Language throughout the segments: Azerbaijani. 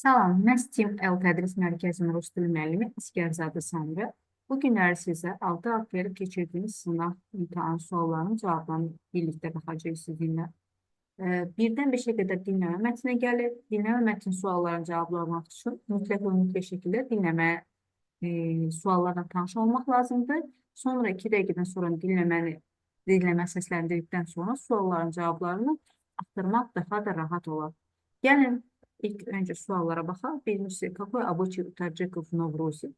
Salam, mən STEAM L Tədris Mərkəzinin rus dili müəllimi Əsgərzadə Samira. Bu günləri sizə 6 aprel keçirdiyimiz sınaq imtahan suallarının cavablarını birlikdə baxacağıq sizinlə. 1-dən 5-ə qədər dinləmə mətni gəlir. Dinləmə mətni suallarının cavablamaq üçün mütləq və mütləq şəkildə dinləmə suallarla tanış olmaq lazımdır. Sonra 2 dəqiqədən sonra dinləmə səsləndirdikdən sonra sualların cavablarını axtarmaq daha da rahat olar. Gəlin ilk öncə suallara baxaq. Birincisi, какой обычай у таджиков в Новрузе?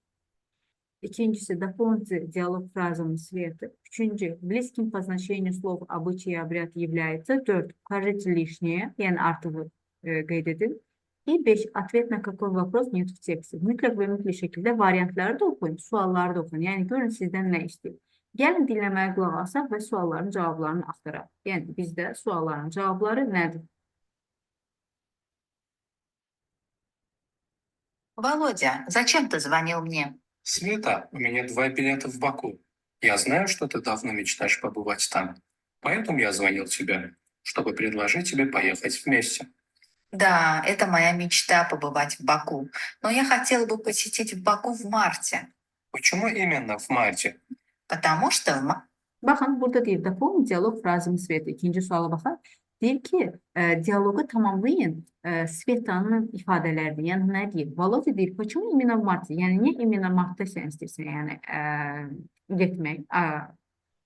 İkincisi, дополните диалог фразами Светы. Üçüncü, близким по значению слов обычай и обряд является. Dörd, укажите лишнее, yəni artığı qeyd edin. И beş, ответ на какой вопрос нет в тексте. Mütləq və mütləq şəkildə variantları da oxuyun, sualları da oxuyun. Yəni görün sizdən nə istəyir. Gəlin dinləməyə qulaq asaq və sualların cavablarını axtaraq. Yəni bizdə sualların cavabları nədir? Володя, зачем ты звонил мне? Света, у меня 2 билета в Баку. Я знаю, что ты давно мечтаешь побывать там. Поэтому я звонил тебе, чтобы предложить тебе поехать вместе. Да, это моя мечта побывать в Баку. Но я хотела бы посетить в Баку в марте. Почему именно в марте? Потому что в Baxın, burada deyir, дополни диалог фразами Светы. İkinci suala baxaq. Deyir ki, dialoqu tamamlayın Svetanın ifadələrini. Yəni nə deyir? Volodya deyir, почему именно в марте? Yəni niyə именно martda sən istəyirsən, yəni getmək?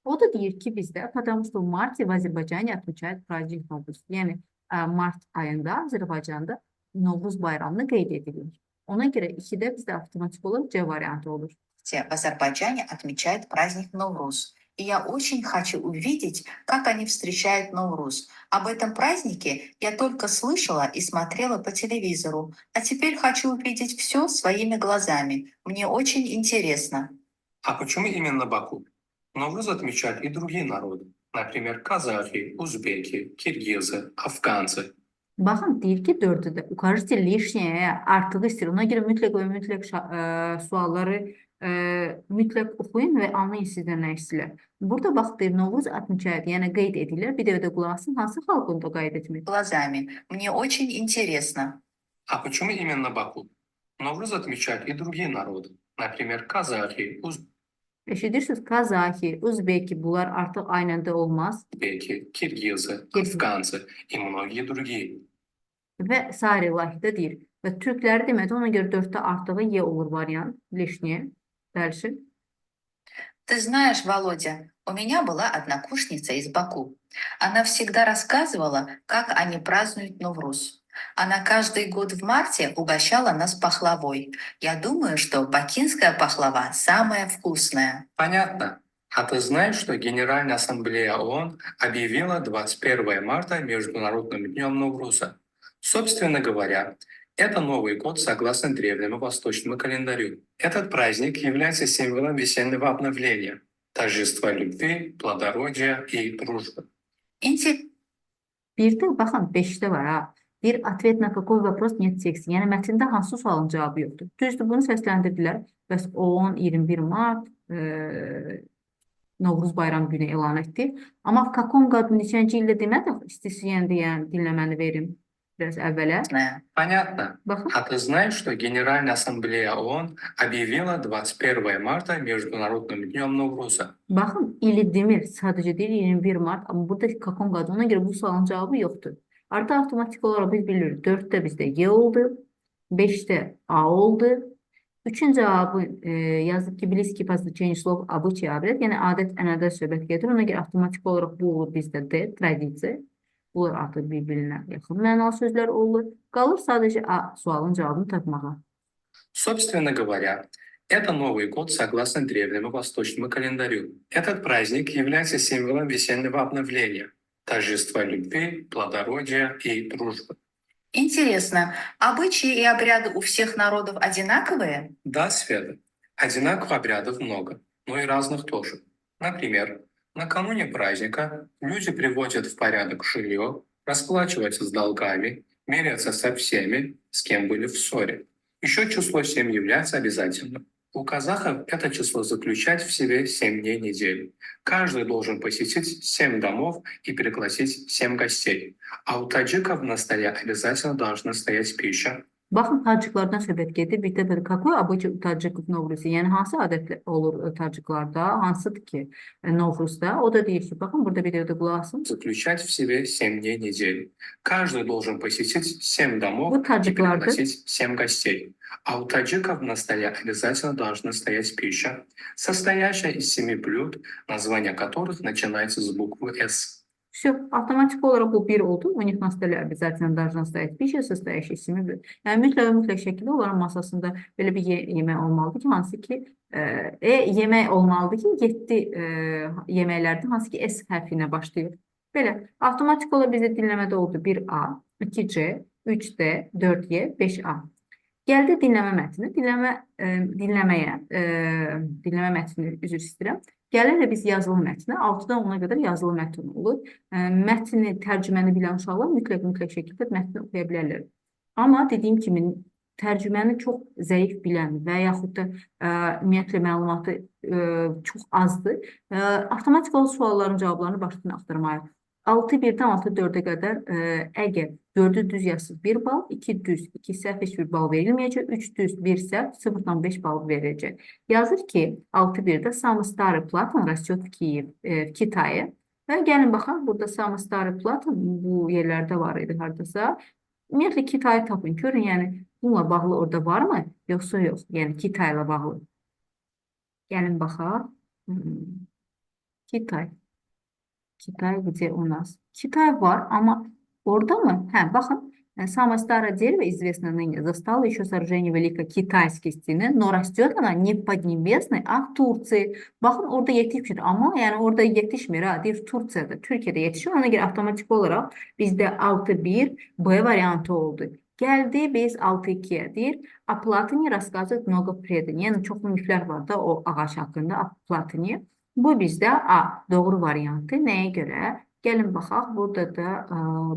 O da deyir ki, bizdə, потому что в марте в Азербайджане отмечают праздник Novruz. Yəni mart ayında Azərbaycanda Novruz bayramını qeyd edilir. Ona görə 2-də bizdə avtomatik olaraq C variantı olur. В Азербайджане отмечают праздник Новруз. И я очень хочу увидеть, как они встречают Новруз. Об этом празднике я только слышала и смотрела по телевизору. А теперь хочу увидеть все своими глазами. Мне очень интересно. А почему именно Баку? Новруз отмечают и другие народы. Например, казахи, узбеки, киргизы, афганцы. Baxın, deyir ki, dördü də укажите лишнее, artığı istəyir. Ona görə mütləq və mütləq sualları mütləq oxuyun və anlayın sizdən nə istəyirlər. Burada bax deyir, Novruz отмечают, yəni qeyd edirlər. Bir dəfə də qulaq asın, hansı xalq onu da qeyd etmir? Глазами. Мне очень интересно. А почему именно Баку? Новруз отмечают и другие народы. Например, казахи, Eşidirsiniz, Kazaxi, Uzbeki, bunlar artıq aynı da olmaz. узбеки, киргизы, Киргизы. афганцы и многие другие. Və sair ilahı da deyir. Və türkləri demədi, ona görə dörddə artığı Y olur variant, лишнее. Дальше. Ты знаешь, Володя, у меня была однокурсница из Баку. Она всегда рассказывала, как они празднуют Новруз. Она каждый год в марте угощала нас пахлавой. Я думаю, что бакинская пахлава самая вкусная. Понятно. А ты знаешь, что Генеральная Ассамблея ООН объявила 21 марта Международным днем Новруза? Собственно говоря, это Новый год согласно древнему восточному календарю. Этот праздник является символом весеннего обновления, торжества любви, плодородия и дружбы. Интересно. Bir də baxın 5-də var ha. Bir ответ на какой вопрос нет в тексте. Yəni mətndə hansı sualın cavabı yoxdur. Düzdür, bunu səsləndirdilər. Bəs 10, 21 mart Novruz bayram günü elan etdi. Amma в каком году neçənci ildə demədi. İstəyirsiz yəni deyən dinləməni verim biraz əvvələ. Понятно. Baxın. А ты знаешь, что Генеральная Ассамблея ООН объявила 21 марта Международным днем Новруза? Baxın, ili demir, sadəcə deyir 21 mart, amma burada в каком году, ona görə bu sualın cavabı yoxdur. Artıq avtomatik olaraq biz bilirik, 4-də bizdə Y oldu, 5-də A oldu. 3-ün cavabı yazıb ki, близкий по значению слов обычай, обряд, yəni adət, ənənədə söhbət gedir. Ona görə avtomatik olaraq bu olur bizdə D, tradisiya. Bunlar artıq bir-birinə yaxın mənalı sözlər olur. Qalır sadəcə A sualın cavabını tapmağa. Собственно говоря, это Новый год согласно древнему восточному календарю. Этот праздник является символом весеннего обновления, торжества любви, плодородия и дружбы. Интересно, обычаи и обряды у всех народов одинаковые? Да, Света, одинаковых обрядов много, но и разных тоже. Например, накануне праздника люди приводят в порядок жилье, расплачиваются с долгами, мирятся со всеми, с кем были в ссоре. Еще число 7 является обязательным. У казахов это число заключает в себе 7 дней недели. Каждый должен посетить 7 домов и пригласить 7 гостей. А у таджиков на столе обязательно должна стоять пища, Baxın, taciklardan söhbət gedir. Bir də belə какой обычай у таджиков Novruzda? Yəni hansı adət olur taciklarda? Hansıdır ki Novruzda? O da deyir ki, baxın burada bir də qulaq asın. Заключать в себе 7 дней недели. Каждый должен посетить 7 домов Bu и taciklardır. пригласить 7 гостей. А у таджиков на столе обязательно должна стоять пища, состоящая из 7 блюд, название которых начинается с буквы «С». Все, avtomatik olaraq bu bir oldu. У них на столе обязательно должна стоять пища, состоящая из семи блюд. Yəni mütləq və mütləq şəkildə onların masasında belə bir yemək olmalıdır ki, hansı ki yemək olmalıdır ki, 7 yeməklərdən hansı ki S hərfi ilə başlayır. Belə, avtomatik olaraq bizdə dinləmədə oldu 1A, 2C, 3D, 4Y, 5A. Gəldi dinləmə mətni. Dinləmə mətni, üzr istəyirəm. Gəlirik biz yazılı mətnə. 6-dan 10-a qədər yazılı mətn olur. Mətni, tərcüməni bilən uşaqlar mütləq şəkildə mətni oxuya bilərlər. Amma dediyim kimi tərcüməni çox zəif bilən və yaxud da ümumiyyətlə məlumatı çox azdır. Avtomatik olaraq sualların cavablarını başdan axtarmağa. 6-1-dən 6-4-ə qədər əgər 4-ü düz yazsız 1 bal, 2 düz, 2 səhv heç bir bal verilməyəcək, 3 düz, 1 səhv, 0,5 bal veriləcək. Yazır ki, 6-1-də самый старый платан растет в Киев, в Китае. Və gəlin baxaq, burada самый старый платан bu yerlərdə var idi hardasa. Ümumiyyətlə Kitayı tapın, görün, yəni bununla bağlı orada varmı, yoxsa yox, yəni Kitayla bağlı. Gəlin baxaq. Kitay. Китай где у нас? Китай var, amma orada mı? Hə, baxın, самое старое дерево, известное ныне, застало еще сооружение Великой Китайской стены, но растет она не в Поднебесной, а в Турции. Baxın, orada yetişmir, amma yəni orada yetişmir, ha, deyir Turciyada, Türkiyədə yetişir. Ona görə avtomatik olaraq bizdə 6-1 B variantı oldu. Gəldi biz 6-2-yə deyir. О Платоне рассказывает много преданий. Yəni çoxlu miflər var da o ağac haqqında, о Платоне. Bu bizdə A doğru variantı. Nəyə görə? Gəlin baxaq. Burada da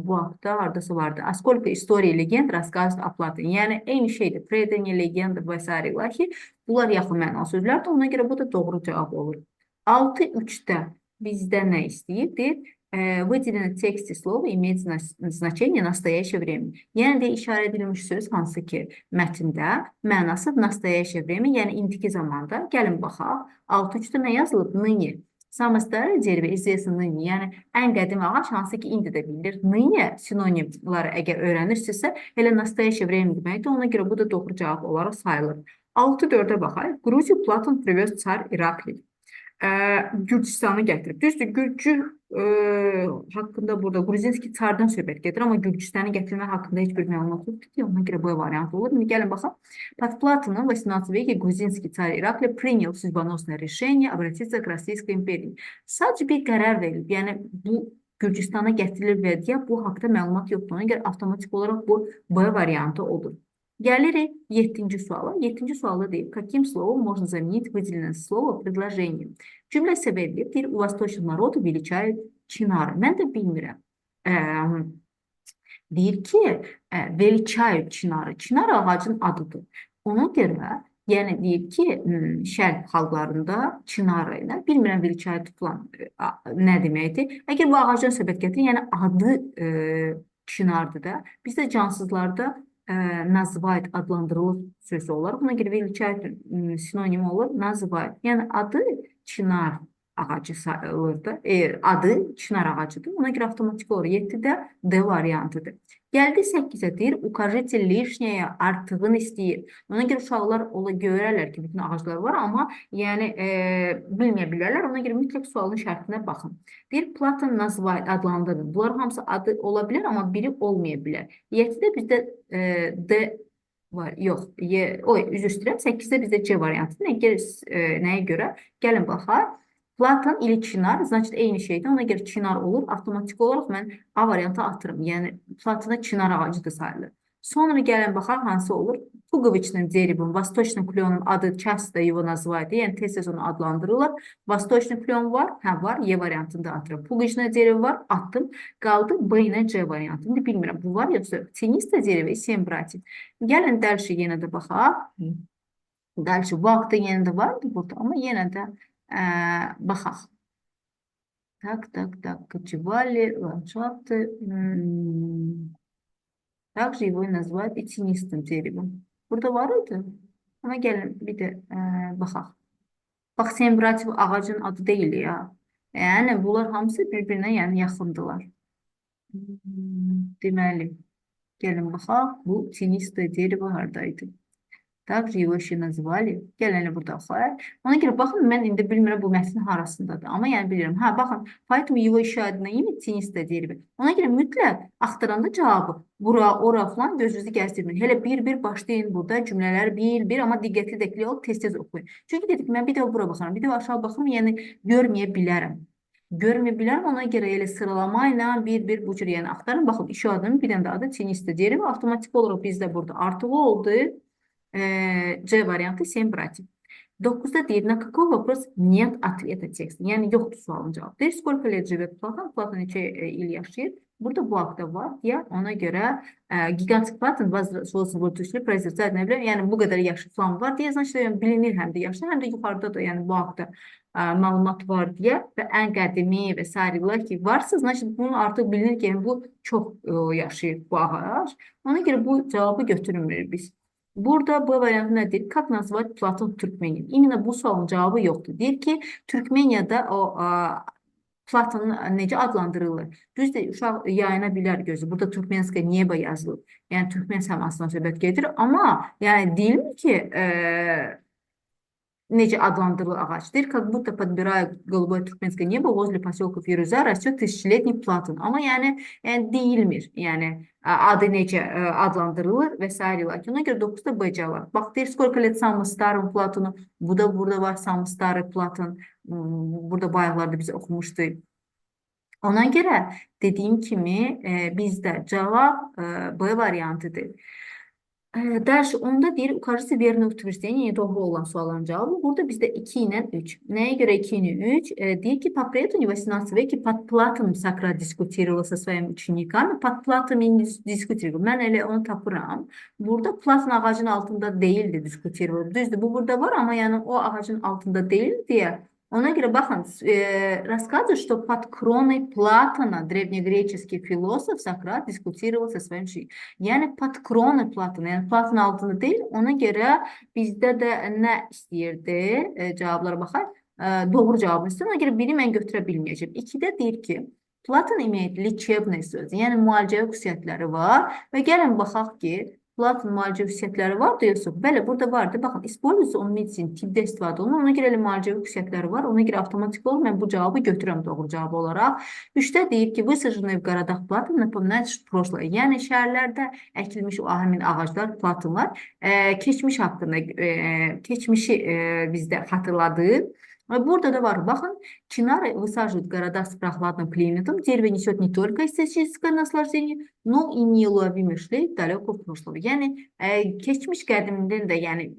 bu haqda hardasa vardı. А сколько историй легенд рассказывает о Платоне. Yəni eyni şeydir. Предание, legenda və sairə ilahi. Bunlar yaxın mənalı sözlərdir. Ona görə bu da doğru cavab olur. 6-3-də bizdə nə istəyir? Deyir, выделено в тексте слово имеет значение настоящее время. Yəni də işarə edilmiş söz hansı ki mətndə mənası настоящее время, yəni indiki zamanda. Gəlin baxaq. 6-3-də nə yazılıb? Ныне. Самое старое дерево известно ныне. Yəni ən qədim ağac hansı ki indi də bilinir. Ныне sinonimləri əgər öyrənirsinizsə, elə настоящее время deməkdir. Ona görə bu da doğru cavab olaraq sayılır. 6-4-ə baxaq. Грузию Platon привез царь Ираклий. Gürcüstanı gətirib. Düzdür, Gürcü haqqında burada Gruzinski çardan söhbət gedir, amma Gürcüstanı gətirmə haqqında heç bir məlumat yoxdur ki, ona görə bu variant olur. İndi gəlin baxaq. Под Платоном в 18 веке грузинский царь Ираклий принял судьбоносное решение обратиться к Российской империи. Sadəcə bir qərar verilib. Yəni bu Gürcüstana gətirilir və deyə bu haqda məlumat yoxdur. Ona görə avtomatik olaraq bu B variantı olur. Gəlirik 7-ci suala. 7-ci sualda deyib, каким словом можно заменить выделенное слово в предложении? Cümlə isə verilib, deyir, у восточных народов величают чинары. Mən də bilmirəm. Deyir ki, величают çinarı. Çinar ağacın adıdır. Ona görə, yəni deyir ki, şərq xalqlarında çinarı ilə, bilmirəm величают falan nə deməkdir. Əgər bu ağacdan söhbət gətirir, yəni adı çinardır da. Bizdə cansızlarda называют adlandırılır sözü olaraq. Buna görə величают sinonimi olur, называют. Yəni adı çınar ağacı sayılır da. Adı çınar ağacıdır. Ona görə avtomatik olaraq 7-də D variantıdır. Gəldi 8-ə deyir, укажите лишнее, artığını istəyir. Ona görə uşaqlar ola görərlər ki, bütün ağaclar var, amma yəni bilməyə bilərlər. Ona görə mütləq sualın şərtinə baxın. Deyir, Platon называет, adlandırır. Bunlar hamısı adı ola bilər, amma biri olmaya bilər. 7-də bizdə D var. Yox, Y, oy, üzr istəyirəm. 8-də bizdə C variantı. Nəyə görə? Gəlin baxaq. Platon ili Çınar, значит, eyni şeydir. Ona görə Çınar olur. Avtomatik olaraq mən A variantı atıram. Yəni Platona Çınar ağacı da sayılır. Sonra gəlin baxaq hansı olur? Пуговичным деревом, восточным кленом adı часто его называют. Yəni tez-tez onu adlandırırlar. Восточный клен var, hə var, Y variantını da atıram. Пуговичное дерево var, attım. Qaldı B ilə C variantı. İndi bilmirəm, bu var yoxsa yox. Тенистое дерево и семь братьев. Gəlin дальше yenə də baxaq. Дальше vaxtı yenə də vardı burada, amma yenə də baxaq. Так, так, так, кочевали, ландшафты. Также его называют и тенистым деревом. Burada var idi. Amma gəlin bir də baxaq. Bax, Sem bratyev ağacın adı deyil ya. Yəni bunlar hamısı bir-birinə yəni yaxındılar. Deməli, gəlin baxaq, bu тенистое дерево hardaydı? Также его еще называли. Gəlin elə burada oxuyaq. Ona görə baxın, mən indi bilmirəm bu mətnin harasındadır. Amma yəni bilirəm. Hə, baxın, поэтому его еще одно имя тенистое дерево. Ona görə mütləq axtaranda cavabı bura, ora falan gözünüzü gəzdirməyin. Hələ bir-bir başlayın burada cümlələri bir-bir, amma diqqətli diqqətli olub tez-tez oxuyun. Çünki dedik, mən bir dəfə bura baxıram, bir dəfə aşağı baxıram, yəni görməyə bilərəm. Görməyə bilərəm, ona görə elə sıralama ilə bir-bir bu cür yəni axtarın. Baxın, iş adının bir dənə də adı тенистое дерево. Avtomatik olaraq bizdə burada artığı oldu. C variantı 7 братьев. 9-da deyir, на какой вопрос нет ответа текста? Yəni yoxdur sualın cavabı. Deyir, сколько лет живет Платон? Platon neçə il yaşayır? Burada bu haqda var deyə ona görə gigantский Platon возрастной произрастает, nə bilim, yəni bu qədər yaşı falan var deyə, значит, yəni, bilinir həm də yaşı, həm də yuxarıda da yəni bu haqda məlumat var deyə və ən qədimi və sairələr ki varsa, значит, bunun artıq bilinir ki, yəni, bu çox yaşayır bu ağac. Ona görə bu cavabı götürmürük biz. Burada bu variantı nədir? Как назвать Platon Türkmenin? Именно bu sualın cavabı yoxdur. Deyir ki, Türkmeniyada o Platon necə adlandırılır? Düzdür, uşaq yayına bilər gözü. Burada Türkmenskaya небо yazılıb. Yəni Türkmen səmasından söhbət gedir. Amma yəni deyilmir ki, necə adlandırılır ağac? Deyir, как будто подбирая голубое туркменское небо, возле поселка Фируза растет тысячелетний платан. Amma yəni deyilmir. Yəni adı necə adlandırılır və sairə. Lakin ona görə 9-da B cavab. Bax, deyir, сколько лет самому старому Платону? Bu da burada var, самый старый Platon. Burada bayaqlarda biz oxumuşduq. Ona görə dediyim kimi bizdə cavab B variantıdır. Дальше onda deyir, укажите верное утверждение, doğru olan sualların cavabı. Burada bizdə 2 ilə 3. Nəyə görə 2 ilə 3? Deyir ki, по преданию 18 веке под Платоном Сократ дискутировал со своими учениками. Под Платоном дискутировал. Mən elə onu tapıram. Burada Platon ağacın altında deyildi diskutirovал. Düzdür, bu burada var, amma yəni o ağacın altında deyil deyə. Ona görə baxın, рассказывает, что под кроной Платона древнегреческий философ Сократ дискутировал со своим учеником. Yəni под кроной Платона, yəni Platon altında deyil. Ona görə bizdə də nə istəyirdi? Cavablara baxaq. Doğru cavabını istəyir. Ona görə biri mən götürə bilməyəcəm. 2-də deyir ki, Platon имеет лечебный sözü, yəni müalicəvi xüsusiyyətləri var və gəlin baxaq ki, Platon müalicəvi xüsusiyyətləri var deyirsiniz. Bəli, burada vardı. Baxın, используется он медицин, tibbdə istifadə olunur. Ona görə elə müalicəvi xüsusiyyətləri var. Ona görə avtomatik olaraq mən bu cavabı götürürəm doğru cavab olaraq. 3-də deyir ki, высаженный в городах Platon напоминает прошлое. Yəni şəhərlərdə əkilmiş o həmin ağaclar, Platonlar keçmiş haqqında, keçmişi bizdə xatırladır. Və burada da var. Baxın, чинары высаживают в городах с прохладным климатом. Дерево несет не только эстетическое наслаждение, но и неуловимый шлейф далекого прошлого. Yəni keçmiş qədimdən də yəni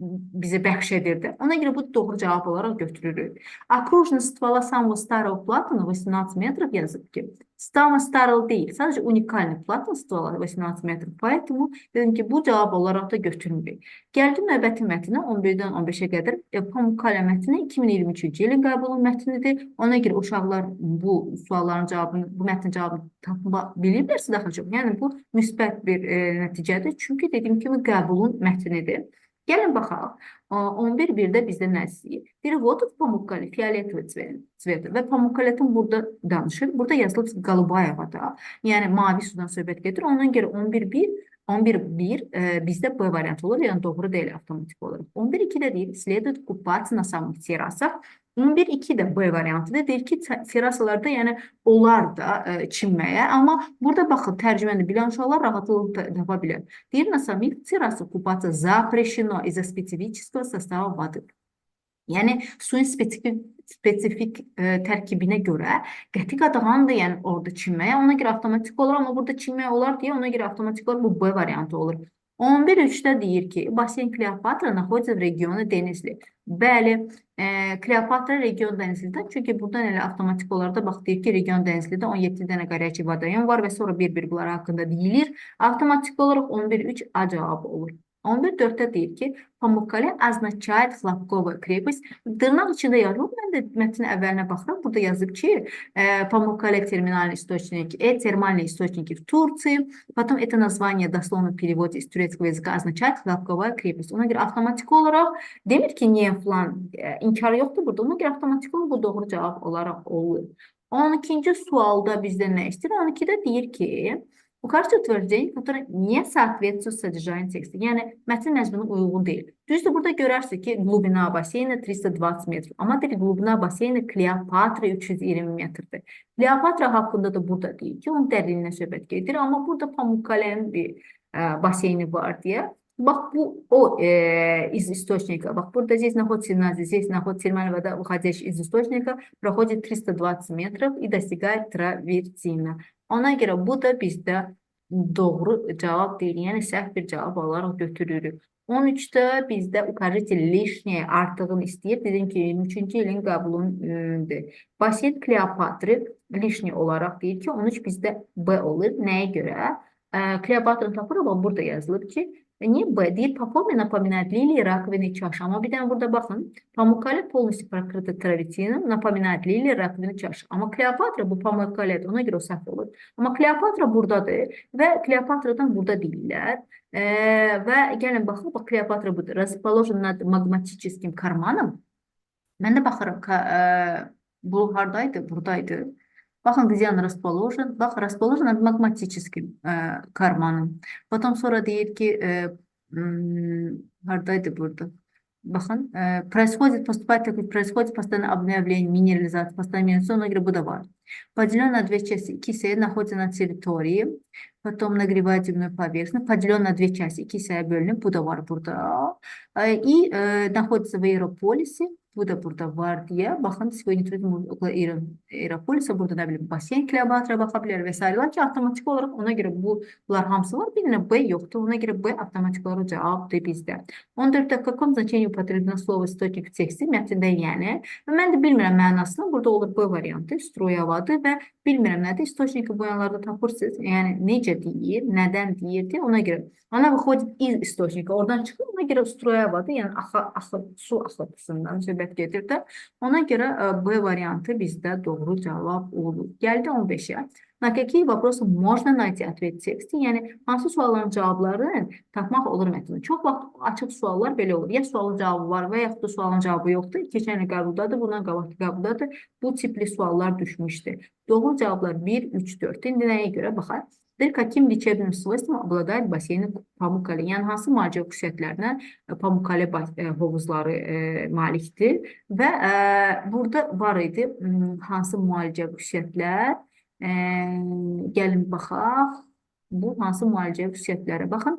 bizə bəxş edirdi. Ona görə bu doğru cavab olaraq götürürük. Окружность ствола самого старого Платона 18 метров yazıb ki, самого старого deyil, sadəcə уникальный Platon ствола 18 метров. Поэтому dedim ki, bu cavab olaraq da götürmürük. Gəldim növbəti mətnə 11-dən 15-ə qədər. Pamukkale mətni 2023-cü ilin qəbulun mətnidir. Ona görə uşaqlar bu sualların cavabını, bu mətnin cavabını tapma bilirlərsə daha çox. Yəni bu müsbət bir nəticədir. Çünki dediyim kimi qəbulun mətnidir. Gəlin baxaq. 11.1-də bizdə nə istəyir? Deyir, вода в Pamukkale фиолетовый цвета. Və Pamukkaletin burada danışır. Burada yazılıb голубая вода. Yəni mavi sudan söhbət gedir. Ona görə 11.1 11.1 bizdə B variantı olur. Yəni doğru deyil avtomatik olaraq. 11.2-də deyir, следует купаться на самых террасах. 11.2 də B variantıdır. Deyir ki, terasalarda yəni olar da çimməyə, amma burada baxın tərcüməni bilən uşaqlar rahatlıqla tapa bilər. Deyir, на самих террасах купаться запрещено из-за специфического состава воды. Yəni suyun spesifik tərkibinə görə qəti qadağandır, yəni orada çimməyə. Ona görə avtomatik olaraq, amma burada çimmək olar deyə ona görə avtomatik olaraq bu B variantı olur. 11.3-də deyir ki, бассейн Kleopatra находится в регионе Denizli. Bəli, Kleopatra region Denizli'də. Çünki buradan elə avtomatik olaraq da bax deyir ki, region Denizli'də 17 dənə горячий водоем var və sonra bir-bir bunlar haqqında deyilir. Avtomatik olaraq 11.3 A cavabı olur. 11.4-də deyir ki, Pamukkale означает хлопковая крепость. Dırnaq içində yazılıb. Mən Mən də mətnin əvvəlinə baxıram. Burada yazıb ki, Pamukkale терминальный источник, термальные источники в Турции. Потом это название дословно в переводе из турецкого языка означает хлопковая крепость. Ona görə avtomatik olaraq demir ki, niyə falan inkar yoxdur burada. Ona görə avtomatik olaraq bu doğru cavab olaraq olur. 12-ci sualda bizdən nə istəyir? 12-də deyir ki, укажите утверждение, которое не соответствует содержанию текста. Yəni, mətin məzmunu uyğun deyil. Düzdür, burada görərsiniz ki, глубина бассейна 320 metr. Amma deyir, глубина бассейна Kleopatra 320 metrdir. Kleopatra haqqında da burada deyir ki, onun dərinliyinə söhbət gedir. Amma burada Pamukkale'nin bir baseyni var deyə. Bax, bu o из источника. Bax, burada здесь находится, здесь находится термальная вода, выходящая из источника, проходит 320 метров и достигает травертина. Ona görə bu da bizdə doğru cavab deyil. Yəni səhv bir cavab olaraq götürürük. 13-də bizdə укажите лишнее artığını istəyir. Dedim ki, 23-cü ilin qəbulundur. Basseyn Kleopatri lişni olaraq deyir ki, 13 bizdə B olur. Nəyə görə? Kleopatranı tapır, amma burada yazılıb ki, niye B? Deyir, по форме напоминает лилии, раковины, чаши. Amma bir dənə burada baxın. Pamukkale полностью покрыта травертином, напоминает лилии, раковины, чаши. Amma Kleopatra bu Pamukkale'dir, ona görə o səhv olur. Amma Kleopatra buradadır və Kleopatradan burada deyirlər. Və gəlin baxın, bax Kleopatra budur. Расположен над магматическим карманом. Mən də baxıram, bu hardaydı? Buradaydı. Baxın, где он расположен? Bax, расположен над магматическим карманом. Потом sonra deyir ki, hardaydı burada? Baxın, происходит, поступает, происходит постоянное обновление, минерализация, постоянно, ona görə bu da var. Поделен на две части. İki hissəyə находится на территории. Потом нагревает земную поверхность. Поделен на две части. İki hissəyə bölünüb. Bu da var burada. И находится в Иераполисе. Bu da burada var deyə. Baxın, сегодня туризм около Иераполиса. Burada nə bilim, basseyn Kleopatra baxa bilər və s. Lakin avtomatik olaraq ona görə bunlar hamısı var. Bir dənə B yoxdur. Ona görə B avtomatik olaraq cavabdır bizdə. 14-də в каком значении употреблено слово источник в тексте? Mətndə yəni. Və mən də bilmirəm mənasını. Burada olur B variantı, struya vadı və bilmirəm nədir. Источники bu yanlarda tapırsınız. Yəni necə deyir, nədən deyirdi ona görə. Она выходит из источника. Oradan çıxır, ona görə struya vadı, yəni axı, su axıntısından söhbət gedir də. Ona görə B variantı bizdə doğru cavab olur. Gəldi 15-ə. На какие вопросы можно найти ответ в тексте? Yəni hansı sualların cavablarını tapmaq olur mətndə. Çox vaxt açıq suallar belə olur. Ya sualın cavabı var və yaxud da sualın cavabı yoxdur. Keçən il qəbuldadır, bundan qabaqki qəbuldadır. Bu tipli suallar düşmüşdü. Doğru cavablar 1, 3, 4. İndi nəyə görə baxaq? Deyir, каким лечебным свойством обладает бассейн Pamukkale? Yəni hansı müalicə xüsusiyyətlərinə Pamukkale hovuzları malikdir? Və burada var idi hansı müalicə xüsusiyyətlər? Gəlin baxaq. Bu hansı müalicə xüsusiyyətləri? Baxın,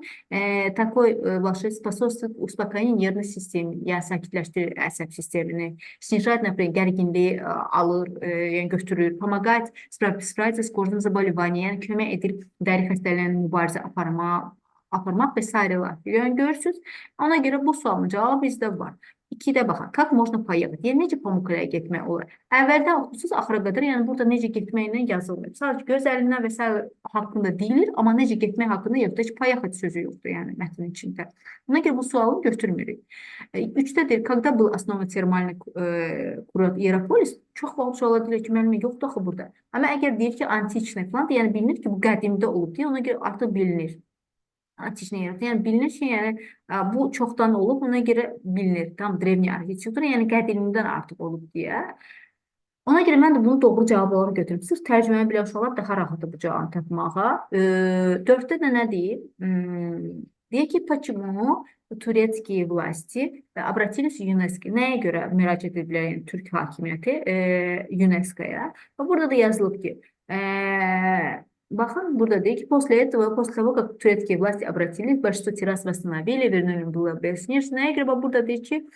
такой волшебство способствует успокоению нервной системы, yəni sakitləşdirir əsəb sistemini, снижает напряжение, gərginliyi alır, yəni götürür, помогает справиться с кожным заболеванием, yəni kömək edir dəri xəstəliklərinin mübarizə aparmaq və sairələr. Yəni görürsünüz, ona görə bu sualın cavabı bizdə var. 2-də baxaq. Как можно поехать? Yəni necə Pamukkale'yə getmək olar? Əvvəldən oxursuz axıra qədər, yəni burada necə getməklə yazılmayıb. Sadəcə gözəlliyindən və sairə haqqında deyilir, amma necə getmək haqqında yoxdur. Heç поехать sözü yoxdur, yəni mətnin içində. Ona görə bu sualı götürmürük. 3-də deyir, когда был основан термальный курорт Иераполис? Çox vaxt suallar deyir ki, müəllim, yoxdur axı burada. Amma əgər deyir ki, античный falan, yəni bilinir ki, bu qədimdə olub deyə, ona görə artıq bilinir. Античный yaratı. Yəni bilinir ki, yəni bu çoxdan olub, ona görə bilinir. Tam древний arxitektura, yəni qədimdən artıq olub deyə. Ona görə mən də bunu doğru cavab olaraq götürürüm. Sırf tərcüməni bilən uşaqlar daha rahatdır bu cavabı tapmağa. Dörddə də nə deyir? Deyir ki, почему турецкие власти обратились в UNESCO? Nəyə görə müraciət ediblər, yəni Türk hakimiyyəti UNESCO-ya? Və burada da yazılıb ki, baxın, burada deyir ki, после этого, после того, как турецкие власти обратились, большинство террас восстановили, вернули было Белоснежку. Nəyə görə? Bax, burada deyir ki,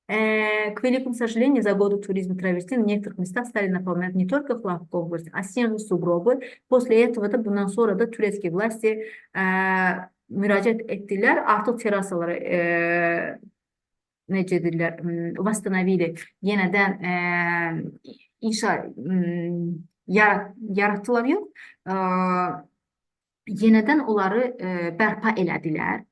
к великому сожалению, за годы туризма травертин в некоторых местах стали напоминать не только хлопковые, а снежные сугробы. После этого da bundan sonra da турецкие власти müraciət etdilər. Artıq terrasaları necə deyirlər, восстановили, yenədən inşa yaratdılar yox, yenədən onları bərpa elədilər.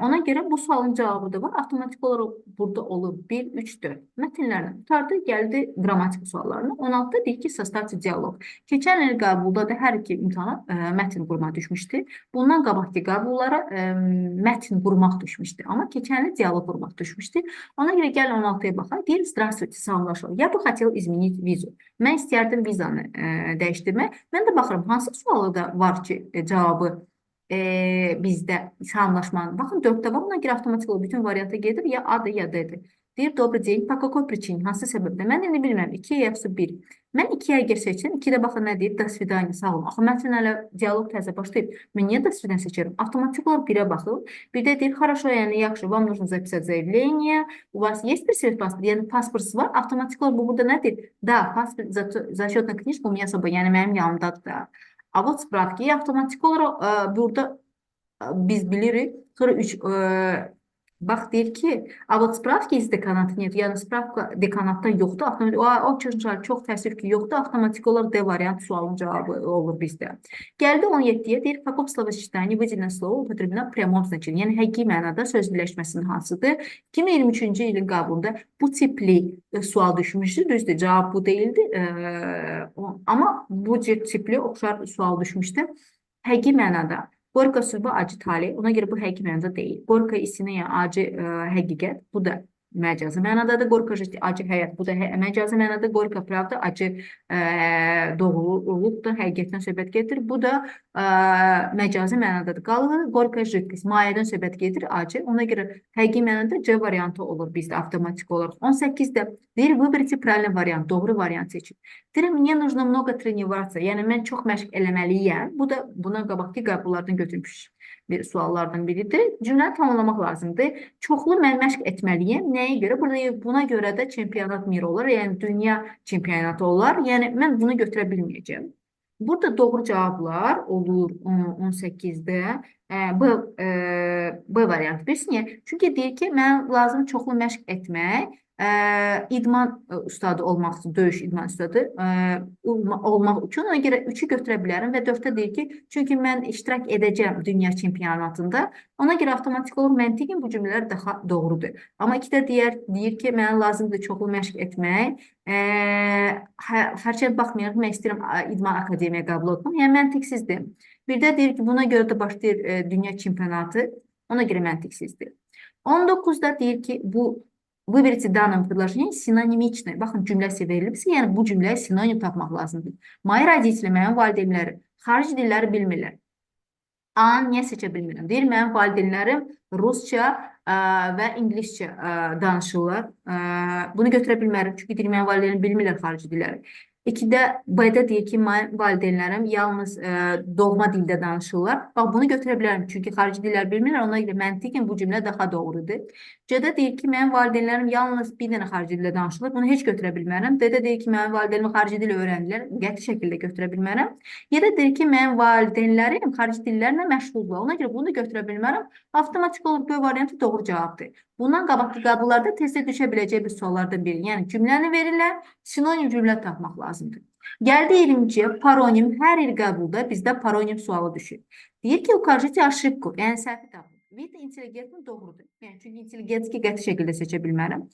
Ona görə bu sualın cavabı da var. Avtomatik olaraq burada olur 1, 3, 4. Mətnlərlə qurtardı, gəldi qrammatik suallarına. 16-da deyir ki, составьте диалог. Keçən il qəbulda da hər iki imtahana mətn qurma düşmüşdü. Bundan qabaqki qəbullara mətn qurmaq düşmüşdü. Amma keçən il dialoq qurmaq düşmüşdü. Ona görə gəlin 16-ya baxaq. Deyir, здравствуйте, salamlaşalım. Я бы хотел изменить визу. Mən istəyərdim vizanı dəyişdirmək. Mən də baxıram, hansı sualı da var ki, cavabı bizdə salamlaşmanın. Baxın, 4-də var. Ona görə avtomatik olaraq bütün varianta gedir. Ya A-dır, ya D-dir. Deyir, добрый день. По какой причине? Hansı səbəbdən? Mən indi bilmirəm. 2 yoxsa 1. Mən 2-yə əgər seçsəm, 2-də baxın nə deyir? До свидания, sağ olun. Axı mətn hələ dialoq təzə başlayıb. Mən niyə до свидания seçirəm? Avtomatik olaraq 1-ə baxım. Bir də deyir, хорошо, yəni yaxşı, вам нужно записать заявление. У вас есть при себе паспорт? Yəni pasportunuz var. Avtomatik olaraq bu burada nədir? Да, паспорт, зачетная книжка у меня с собой. Yəni mənim yanımdadır da. А вот справки avtomatik olaraq burada biz bilirik. Sonra 3 bax deyir ki, а вот справки из деканата нет. Yəni spravka dekanatdan yoxdur. Avtomatik o çox, çox təəssüf ki, yoxdur. Avtomatik olaraq D variant sualın cavabı olur bizdə. Gəldi 17-yə, deyir, в каком словосочетании выделенное слово употреблено в прямом значении? Yəni həqiqi mənada söz birləşməsinin hansıdır? 2023-cü ilin qəbulunda bu tipli sual düşmüşdü. Düzdür, cavab bu deyildi. Amma bu cür tipli oxşar sual düşmüşdü. Həqiqi mənada. Горькая судьба, acı talih. Ona görə bu həqiqi mənada deyil. Горькая истина, yəni acı həqiqət. Bu da məcazi mənadadır. Горькая жизнь, acı həyat. Bu da məcazi mənada. Горькая правда, acı doğruluqdur, həqiqətdən söhbət gedir. Bu da məcazi mənadadır. Qalır горькая жидкость, mayədən söhbət gedir, acı. Ona görə həqiqi mənada C variantı olur bizdə avtomatik olaraq. 18-də deyir, выберите правильный вариант, doğru variant seçin. Deyir, мне нужно много тренироваться, yəni mən çox məşq eləməliyəm. Bu da buna qabaqki qəbullardan götürmüş bir suallardan biridir. Cümləni tamamlamaq lazımdır. Çoxlu mən məşq etməliyəm. Nəyə görə? Burada buna görə də чемпионат мира olar, yəni dünya çempionatı olar. Yəni mən bunu götürə bilməyəcəm. Burada doğru cavablar olur 18-də. B variantı. Bilirsin niyə? Çünki deyir ki, mən lazım çoxlu məşq etmək, idman ustadı olmaq üçün, döyüş idman ustadı olmaq üçün ona görə 3-ü götürə bilərəm və 4-də deyir ki, çünki mən iştirak edəcəm dünya çempionatında. Ona görə avtomatik olaraq məntiqən bu cümlələr daha doğrudur. Amma 2-də deyir ki, mənə lazımdır çoxlu məşq etmək. Hərçənd baxmayaraq mən istəyirəm idman akademiyaya qəbul olmaq. Yəni məntiqsizdir. Bir də deyir ki, buna görə də başlayır dünya çempionatı. Ona görə məntiqsizdir. 19-da deyir ki, bu выберите данное предложение синонимичное. Baxın, cümləsi verilibsə, yəni bu cümləyə sinonim tapmaq lazımdır. Мои родители, mənim valideynlərim xarici dilləri bilmirlər. A-nı niyə seçə bilmirəm? Deyir, mənim valideynlərim rusca və ingiliscə danışırlar. Bunu götürə bilmərəm, çünki deyir, mənim valideynlərim bilmirlər xarici dilləri. 2-də B-də deyir ki, mənim valideynlərim yalnız doğma dildə danışırlar. Bax, bunu götürə bilərəm, çünki xarici dillər bilmirlər. Ona görə məntiqən bu cümlə daha doğrudur. C-də deyir ki, mənim valideynlərim yalnız bir dənə xarici dildə danışırlar. Bunu heç götürə bilmərəm. D-də deyir ki, mənim valideynlərim xarici dil öyrəndilər. Qəti şəkildə götürə bilmərəm. Y-də deyir ki, mənim valideynlərim xarici dillərlə məşğuldurlar. Ona görə bunu da götürə bilmərəm. Avtomatik olaraq B variantı doğru cavabdır. Bundan qabaqki qəbullarda testə düşə biləcək bir suallardan biri. Yəni cümləni verirlər, sinonim cümlə tapmaq lazımdır. Gəldi 20-ciyə, paronim. Hər il qəbulda bizdə paronim sualı düşür. Deyir ki, укажите ошибку, yəni səhvi tapın. Вид интеллигентный doğrudur. Yəni çünki интеллигентский qəti şəkildə seçə bilmərəm.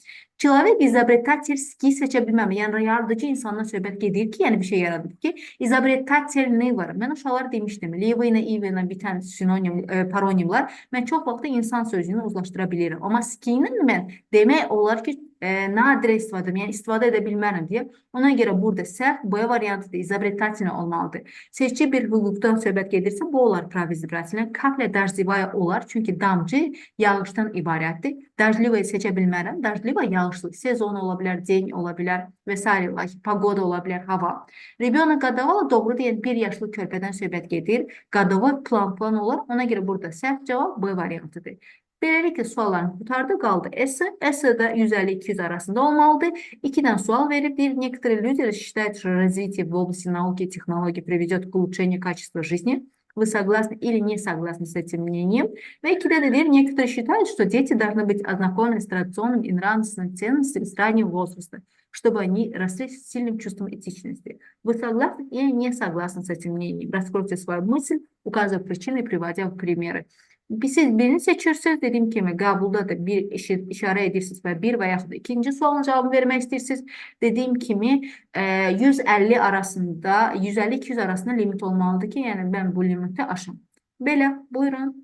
Человек изобретательский seçə bilməm. Yəni yaradıcı insandan söhbət gedir ki, yəni bir şey yaradır ki, изобретательный var. Mən uşaqlara demişdim, ливый ilə ивый ilə bitən sinonim, paronimlər mən çox vaxt insan sözünü uzlaşdıra bilirəm. Amma ский ilə mən demək olar ki, nadirə istifadə edirəm, yəni istifadə edə bilmərəm deyə. Ona görə burada səhv B variantıdır, изобретательный olmalıdır. Seçki bir hüquqdan söhbət gedirsə, bu olar право избирательный. Капля дождевая olar, çünki damcı yağışdan ibarətdir. Дождливый seçə bilmərəm. Дождливая yağışlı, sezon ola bilər, день ola bilər və sairə, погода ola bilər, hava. Ребенок годовалый doğru deyən bir yaşlı körpədən söhbət gedir. Годовой plan plan olar. Ona görə burada səhv cavab B variantıdır. Beləliklə sualların qurtardı, qaldı esse. Esse də 150-200 arasında olmalıdır. İki dənə sual verib, deyir, некоторые люди считают, что развитие в области науки и технологий приведет к улучшению качества жизни. Вы согласны или не согласны с этим мнением? Və ikidə də deyir, некоторые считают, что дети должны быть ознакомлены с традиционными и нравственными ценностями с раннего возраста, чтобы они росли с сильным чувством этичности. Вы согласны или не согласны с этим мнением? Раскройте свою мысль, указывая причины и приводя примеры. Siz birini seçirsiniz. Dediyim kimi qəbulda da bir işarə edirsiniz və bir və yaxud da ikinci sualın cavabını vermək istəyirsiniz. Dediyim kimi 150 arasında, 150-200 arasında limit olmalıdır ki, yəni mən bu limiti aşım. Belə, buyurun.